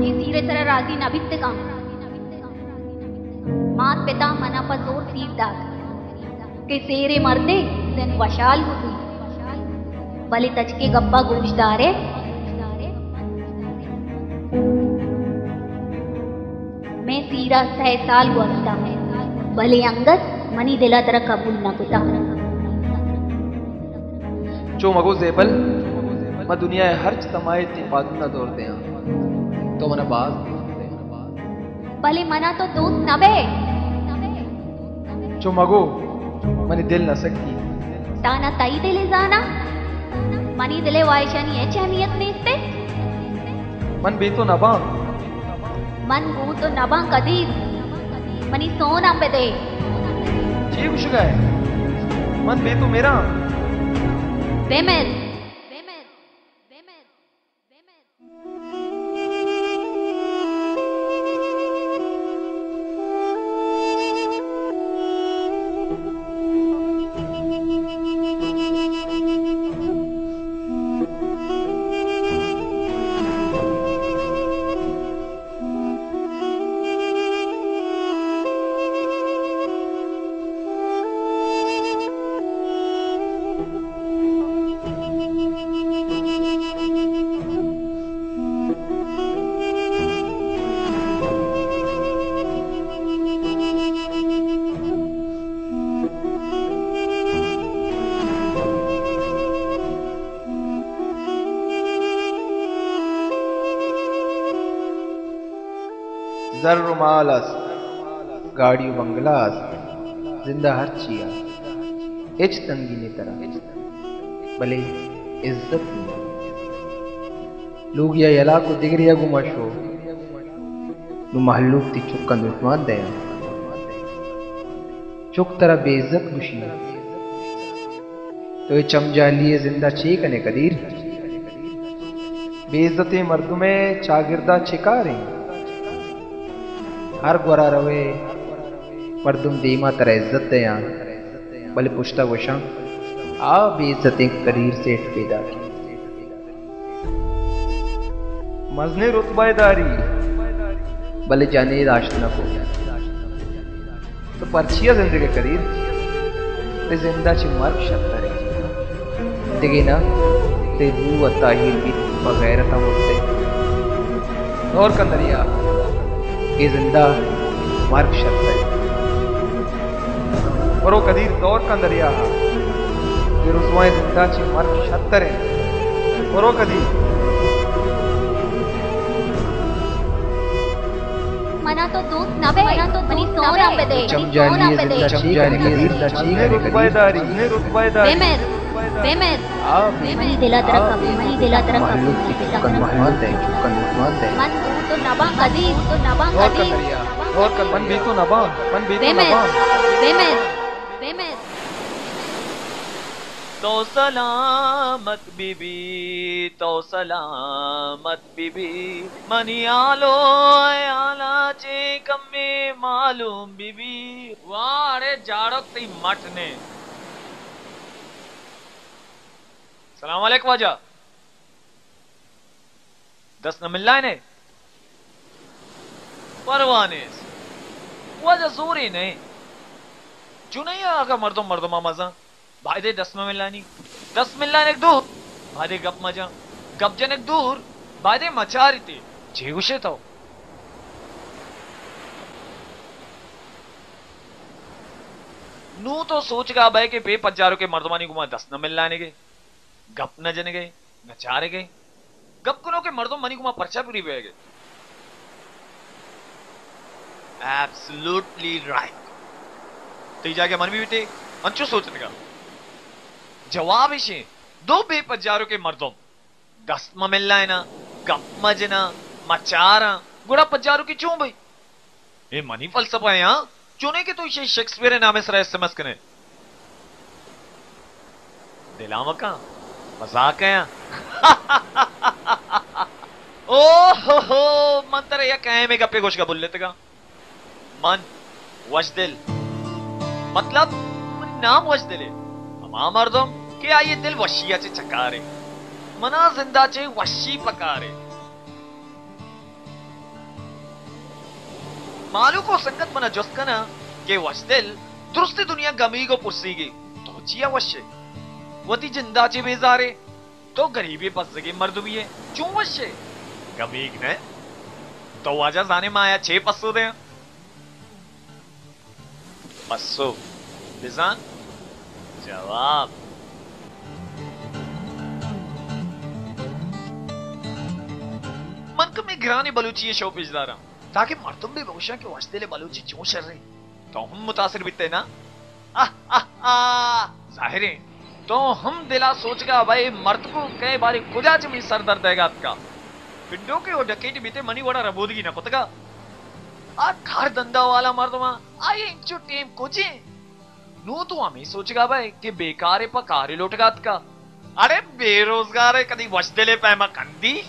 اے سیر ءِ سرا راضی نہ بیتگاں۔ مات پتاں منا پہ زور سیر دات کہ سیریں مردے زند وشحال بوتی، بلے تچکے گپا گوش دارے۔ مئے سیرا سئے سال گوستاں، بلے انگت منی دلا ترا قبول نہ کتاں۔ چو مگو زیبل، ما دنیا ءِ ہرچ تمائے تئی پادونا دور دیاں، تو منا باز دوست ئے۔ بلے منا تو دوست نہ بئے۔ چو مگو، منی دل نہ سکی۔ تانا تئی دل ءَ زاناں، منی دل ءِ واہشانی ہچ اہمیت نیست ئے۔ من بے تو نباں۔ من گوں تو نباں قدیر، منی سون ہم بدے۔ چے گوشگا ئے؟ من بے تو مراں؟ بمر۔ زر و مال است، گاڑی و بنگلہ است، زندہ ہرچی است، ہچ تنگی نے ترا، بلے عزت نے۔ لوگیا یلاک و دگریا گوما شو، نو مہلوک تی چکاں دژمان دیاں۔ چک ترا بے عزت گوشی۔ تو اے چمجالی ءِ زندا چے کنے قدیر؟ بے عزتیں مردم ءِ چاگردا چے کاریں؟ ہر گورا روئے، مردم دیما ترا عزت دیاں، بلے پشتا گوشاں، آ بے عزتیں قدیر سیٹھ پیداک۔ مزنیں رتبہ داری، بلے جنے داشت نہ کو۔ تو پرچیا زندگ ئے قدیر؟ تئی زندا چہ مرگ شتر انت۔ دگہ نہ، تئی روح ءَ تاہیر بیت، پہ غیرت ءَ مرت ئے۔ دور کن دریا، اے زندا مرگ شتر انت۔ برو قدیر، دور کن دریا ءَ، اے رسوائیں زندا چہ مرگ شتر انت۔ برو قدیر۔ منا تو دوست نہ بئے، منی سون ءَ بدے۔ چمجالی ءِ زندا چے کنے قدیر؟ مزنیں رتبہ داری، مزنیں رتبہ داری۔ بمر، بمر۔ منی دل ءَ ترا کپ، منی دل ءَ ترا کپ۔ مہلوک تی چکن مہمان دے، چکن مہمان دے۔ من تو نباں قدیر، تو نباں قدیر۔ دور کن دریا، دور کن دریا۔ من بے تو نباں، من بے تو نباں۔ بمر، بمر۔ تو سلامت بی بی، تو سلامت بی بی، منی حال و حیالا چے کمے معلوم بی بی۔ واہ، اڑے جاڑک تئی مٹ نے۔ سلام علیک واجہ۔ دست نہ ملائینے؟ پرواہ نیست۔ واجہ زورے نئے۔ چو نئے اگاں مردم مردما مزاں۔ بایدے دست مہ ملانی۔ دست ملانک دور، بایدے گپ مجاں۔ گپ جنک دور، بایدے مچاریتے۔ چے گوشے تو؟ نوں تو سوچگا بئے کہ بے پجاروکیں مردمانی گوما دست نہ ملانگے، گپ نہ جنگے، نہ چارگے۔ گپ کنوکیں مردم منی گوما پرچا دوری بئیگ ء؟ Absolutely right. تئی جاگہ من بہ بیتیں، انچو سوچتگاں۔ جواب ایشیں، دو بے پجاروکیں مردم دست مہ ملائیناں، گپ مہ جناں، مہ چاراں، گڑا پجاروکے چون بئے؟ اے منی فلسفہ ایں، ہاں؟ چونیں کہ تو ایشی شیکسپیئر ء نام ء سرا ایس ایم ایس کنے۔ دلا مکن، مزاق ء آں۔ او ہو ہو، من ترا یک اہمیں گپے گوشگا بھلتگاں۔ من وشدل، مطلب منی نام وشدل ء۔ ہما مردم کہ آئی ء دل وشی ء چہ چکارے، منا زندا چہ وشی پکارے۔ مہلوک و سنگت منا جست کناں کہ وشدل، درستی دنیا گمیگ و پرسیگی، تو چیا وش ئے؟ وتی جندا چے بیزار ئے؟ تو گریبی بزگیں مردمے ئے، چون وش ئے؟ گمیگ نہ؟ تو واجہ زانے ما آیا چے پسو دیاں؟ پسو بزان، جواب۔ من کمے گرانیں بلوچی ءِ شو پیش داراں، تاکہ مردم بہ بگوشاں کہ وشدل ءِ بلوچی چون شریں۔ تو ہم متاثر بیتے نا؟ آہ، آہ، آہ۔ ظاہریں تو ہم دلا سوچگا بئے، مردکو کئے بارے کجا چہ منی سر درد دئیگا اتکا۔ پنڈوکے و ڈکیٹ بیتے منی وڑا ربودگی نہ کتگا۔ آ کار دندا والا مردماں آئی انچو ٹیم کجیں؟ نوں تو ہمے سوچگا بئے کہ بیکارے پہ کارے لوٹگا اتکا۔ اڑے بے روزگارے کدی وشدلے پیما کندی؟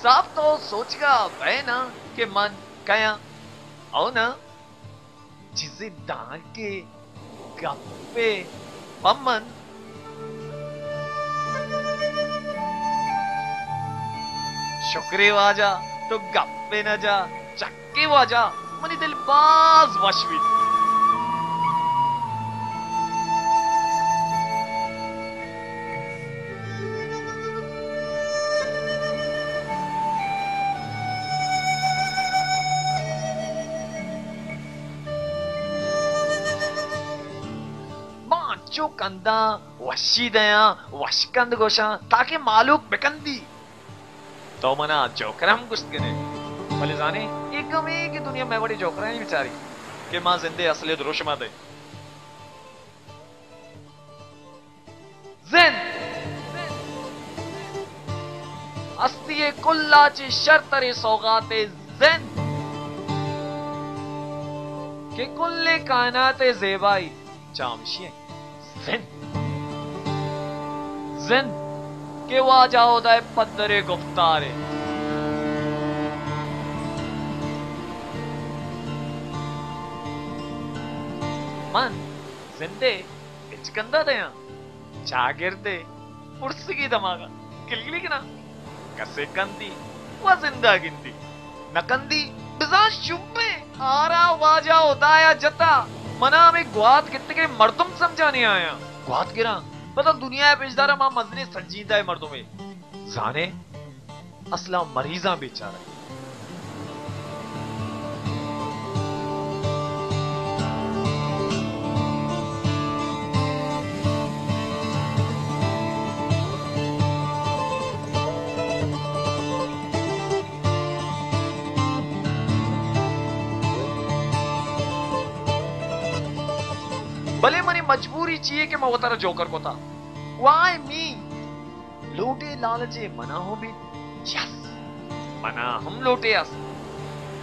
صاف تو سوچگا بئے نا کہ من کئے آں؟ او نا؟ چیزے دانکے گپے پہ من۔ شکرے واجہ، تو گپے نہ جا، چکے واجہ، منی دل باز وش بیت۔ ما انچو کنداں وشی دیاں، وشکند گوشاں، تاکہ مہلوک بکندی۔ تو منا جوکر ہم گوشت کنے، بلے زانے، اے گمے کہ دنیا مئے وڑیں جوکرانی بچاری کہ ما زندے اصل دروشما دئے۔ زند، ہستی ءِ کلا چہ شرتریں سوغاتے زند، کہ کل کائنات ءِ زیبائی چہ ہمشی انت۔ زند، زند کہ واجہ ہدا ءِ پدرے گفتارے۔ من زندے بچکندا دیاں۔ چاگردے پرسگی دماغا گلگلی کناں۔ کسے کندی و زندا گندی، نہ کندی بزاں شومیں۔ آرا واجہ ہدایا جتا، منا ہمے گوات گتگیں مردم سمجھانی آیاں۔ گوات گراں، پدا دنیا پیشدارا ما مزنیں سنجیدہ مردمے۔ زانے؟ اصلاً مریضاں بیچارہ۔ بلے منی مجبوری چی اے کہ من وتارا جوکر کتا؟ Why me? لوٹے لالچے منا ہوں بیت؟ یس، منا ہم لوٹے است۔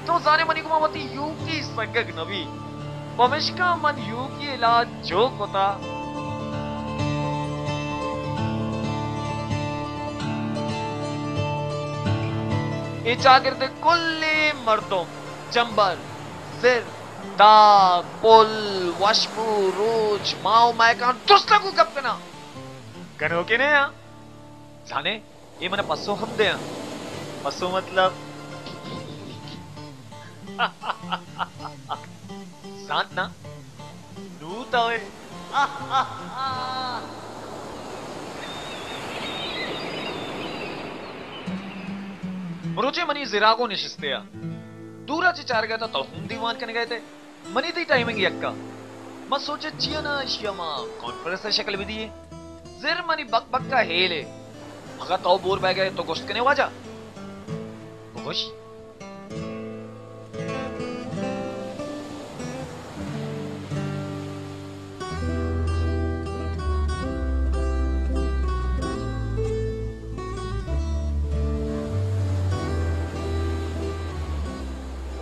تو زانے منی گما وتی یوکی سگگ نبی، پمشکا من یوکی علاج جو کتا۔ اے چاگرد کلیں مردم، جمبر، زر، داگ، پل، وشبو، روچ، ماہ و مہکان درستاں گوں گپ کناں۔ گنوکے نہ آں۔ زانے، اے من پسو ہم دیاں۔ پسو مطلب؟ زانت نا؟ نو تو اے۔ مروچے منی زراگو نشستے آ۔ دورا چہ چارگا تا تو ہم دیوان کنگا تے۔ منی تئی ٹائمنگ یکا۔ من سوچت چیا نا ایشی ء ما کانفرنس ء شکل بدیے۔ زر منی بک بک ء ہیل ء۔ اگاں تو بور بئیگ ء تو گوشت کنے واجہ۔ بگوش۔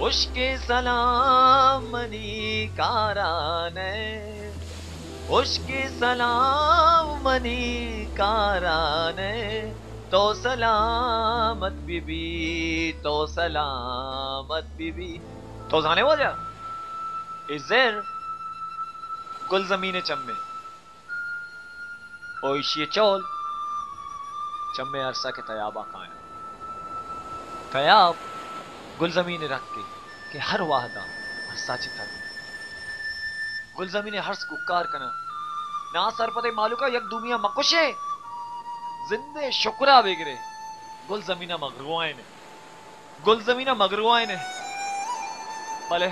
ہشکیں سلام منی کاران ء، ہشکیں سلام منی کاران ء، تو سلامت بہ بی، تو سلامت بہ بی۔ تو زانے واجہ، اے زر گلزمین ء چمے۔ او ایشی ء چول چمے ارسا کہ تیابا کایاں۔ کیاب گلزمین ء رکے کہ ہر وہدا ارسا چہ تر۔ گلزمین ء ارس کوکار کناں۔ ناسرپدیں مہلوکاں یک دومی ء مکشے۔ زند ء شکرا بگرے۔ گلزمین ء مگروائینے۔ گلزمین ء مگروائینے۔ بلے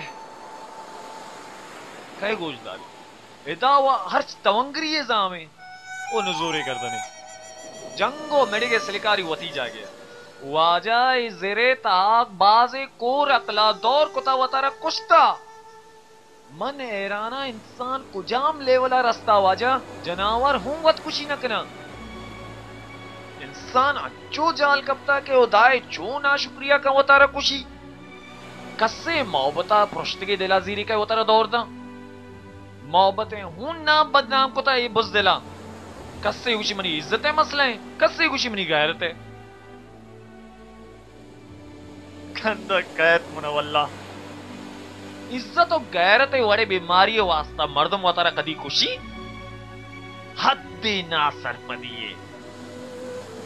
کئے گوش داری؟ ادا و ہرچ تونگری ء زامیں و نزورے گردنے۔ جنگ و مڑگ ء سلکاری وتی جاگہ ء۔ واجہ اے زرے تاک بازیں کور عقلا دور کتا وتارا کشتا۔ من حیراناں انسان کجام لیولا رستا واجہ؟ جناور ہوں وت کشی نہ کناں۔ انسان انچو جال کپتا کہ ہدائے چو ناشکریا کن وتارا کشی۔ کسے محبتا پرشتگے دلا زیری کئے وتارا دور داں۔ محبت ء ہون نام بدنام کتا اے بزدلا۔ کسے گوشی منی عزت ء مسئلہ ایں، کسے گوشی منی غیرت ء۔ کندگ کئیت من واللہ۔ عزت و غیرت ء وڑے بیماری ء واسطہ مردم وتارا کدی کشی؟ حد ناسرپدی ء۔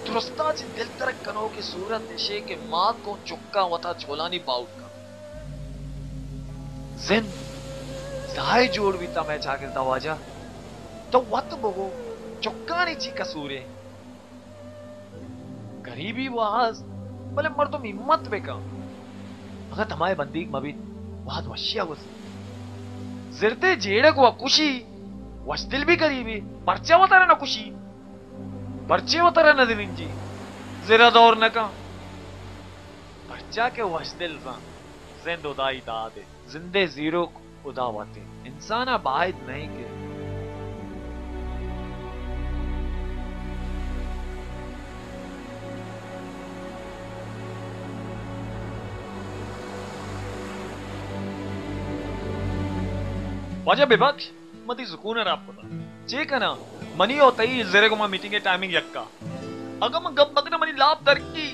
درستا چہ دل ترک کنوکیں صورت اشے کہ مات گوں چکاں وتا چولانی باہوٹ کن۔ زند زاہے جوڑ بیتا مئے چاگردا واجہ۔ تو وت بگو، چکانی چی قصورے؟ گریبی وہد، بلے مردم ہمت بکن۔ اگاں دمائے بندیگ مبیت، وہد وشیا گوزیت۔ زردے جیڑگ و کشی، وشدل بھی گریبی، پرچا وتارا نہ کشی؟ پرچے وتارا نہ دننجی؟ زرا دور نہ کن۔ پرچا کہ وشدل زان، زند ہدائی دادے۔ زندے زیروک ہدا وت انت۔ انسان ء باید نہ انت کہ واجہ ببخش، من تئی سکون ء ہراب کتہ۔ چے کناں؟ منی و تئی زرے گوما میٹنگ ء ٹائمنگ یکا۔ اگاں من گپ مکناں، منی لاپ درکی۔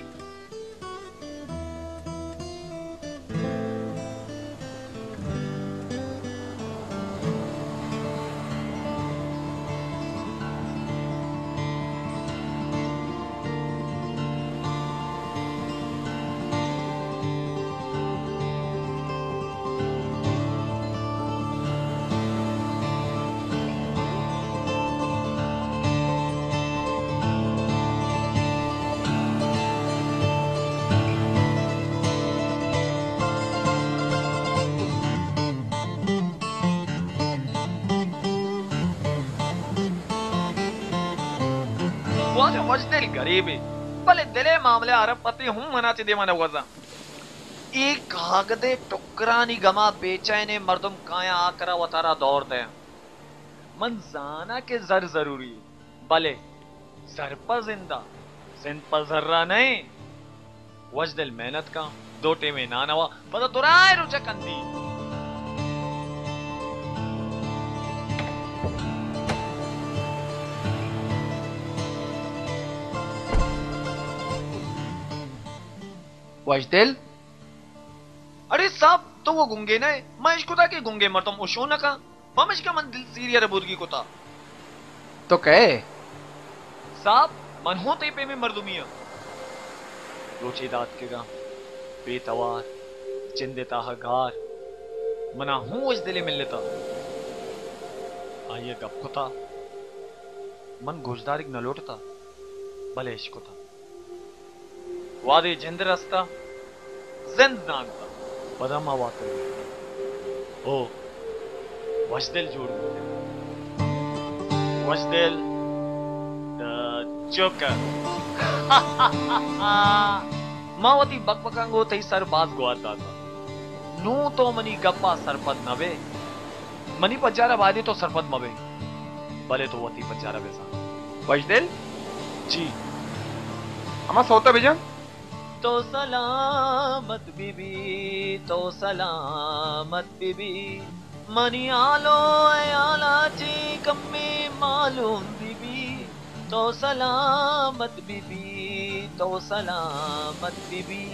واجہ وشدل گریبے، بلے دل ء معاملہ ء عرب پتے ہوں منا چہ دیما نہ گوزاں۔ اے کاگد ء ٹکرانی گما بے چینیں مردم کایاں آ کرا وتارا دور دیاں۔ من زاناں کہ زر ضروری، بلے زر پہ زندا، زند پہ زرا نئے۔ وشدل محنت کن، دو ٹیمے نانوا، پدا درائے روچا کندی۔ وشدل؟ اڑے صاحب، تو وہ گنگے نہ ئے؟ من اشکتا کہ گنگے مردم اشو نہ کن۔ پمشکا من دل سیری ء ربودگی کتا۔ تو کئے؟ صاحب، من ہوں تئی پیمیں مردمی آں۔ روچے داتکگاں، بے توار، جند ء تہا گار، منا ہوں وش دلے ملتا۔ آئی ء گپ کتا، من گوشدارگ نہ لوٹتا، بلے اشکتا۔ وہدے جند رستا، زند نانتا، پدا ما واتر بیتا۔ او، وشدل جوڑ بیتا۔ وشدل، چپ کر۔ ما وتی بک بکاں گوں تئی سر باز گوات داتا۔ نوں تو منی گپا سرپد نہ بے۔ منی پجارا بایدے تو سرپد مہ بے، بلے تو وتی پجارا بزان۔ وشدل؟ جی۔ ہما سوتا بجن۔ تو سلامت بی بی، تو سلامت بی بی، منی حال و حیالا چی کمی معلوم بی بی۔ تو سلامت بی بی، تو سلامت بی بی،